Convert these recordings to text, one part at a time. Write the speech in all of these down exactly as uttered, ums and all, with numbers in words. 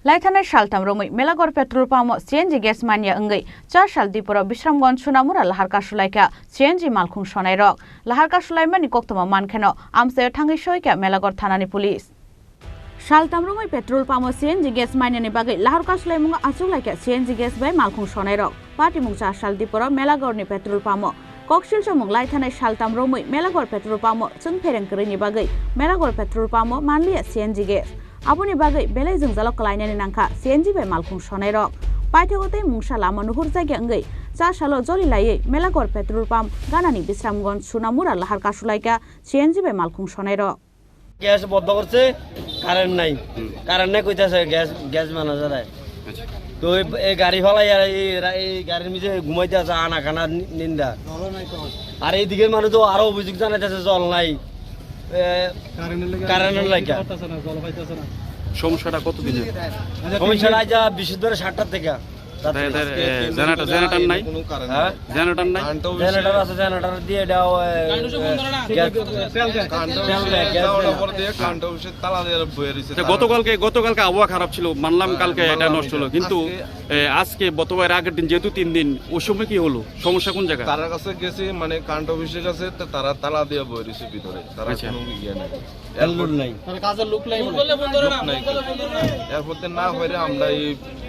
Laithanai saltam romwi Melagor petrol pump o C N G gas manya wngwi char sal diporo Bisramganj Sunamura lahar kasulaikha C N G malkhung sonairok. Lahar kasulaimani koktwma mankheno amchaio thangwi soikha Melagor thanani police. Saltam romwi petrol pump o C N G gas mainani bagwi lahar kasulaimungo achuklaikha C N G gas bai malkhung sonairok. Patimung char sal diporo Melagorni petrol pump o koksil somung laithanai saltam romwi Melagor petrol pump o chwng phereng kwrwini bagwi Melagor petrol pump o manliya C N G gas. Aboni bagwi belai jwngjalo kwlainani nangkha C N G bai malkhung sonairok. Paithago tei mungsa lama nuhurjakya wngwi char salo joli laiwi Melagor petrol pump ganani Bisramganj Sunamura lahar kasulaikha C N G bai malkhung sonairok. Gas বন্ধ করছে, কারেন্ট নাই। হুম। কারেন্ট নাই কইতাছে gas, gas বানা যায় না। আচ্ছা। তো এই, এই গাড়ি ফালাই আর এই রা-, এই গাড়ির মধ্যে ঘুমাইতে আছে আনা কানা নি-, নিন্দা। আর এইদিকে মানুষ তো আরো অভিযোগ জানাইতেছে জল নাই। এ, কারেন্টের লাগি কারেন্টের লাগি। পাইতেছে না, জল পাইতেছে না। সমস্যাটা কতদিনের? সমস্যাটা আজ বিশ ধরে সাতটার থেকে। তাই এদের, এ, জেনারেটর, জেনারেটর নাই? কোনো কারেন্ট হ্যাঁ? নাই। জেনারেটর নাই? কারেন্ট অফিসে জেনারেটর আছে, জেনারেটর দিয়ে এটা, এ, এ, গ্যাস। কারেন্ট অফিসে তেল দেয়, গ্যাস দেয় না। পর দিয়ে কারেন্ট অফিসে তালা দিয়ে বয়ে রয়েছে। আচ্ছা, তালা। গতকালকে, গতকালকে আবহাওয়া খারাপ ছিল, মানলাম হ্যাঁ, কালকে এটা মানলাম নষ্ট হলো, এটা। কিন্তু, আজকে এ, আজকে বতবায় আগের দিন যেহেতু তিন দিন, ওই সময় কি হলো? সমস্যা কোন জায়গায়? তারার কাছে গেছি, মানে কারেন্ট অফিসের কাছে, তো তারা তালা দিয়ে বয়ে রয়েছে ভিতরে, তারা আচ্ছা। কোনো ইয়ে নাই। এর লোড নাই। তার কাজের লোক নাই মনে হয়। লোক নাই। এরপর তো না হইলে আমরা এই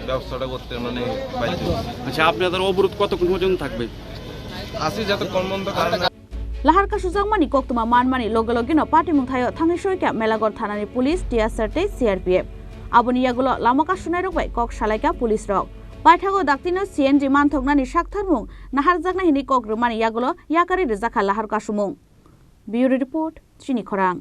ব্যবসাটা করতে মানে বাধ্য হচ্ছি। আচ্ছা, আপনাদের অবরোধ কতক্ষণ পর্যন্ত থাকবে? আসি যতক্ষণ পর্যন্ত কারেন্ট না Lahar kasujakmani koktwma manmani loge logeno patimung thaio thangwi soikha Melagor thanani police, T S R tei C R P F. Aboni yagulo lama kasunairok bai kok salaikha police rok. Paithago daktino C N G manthoknani saktharmung naharjaknai hwnwi kok rwmani yagulo yakarwi rwjakha lahar kasumung. Bureau Report, Chini Khorang.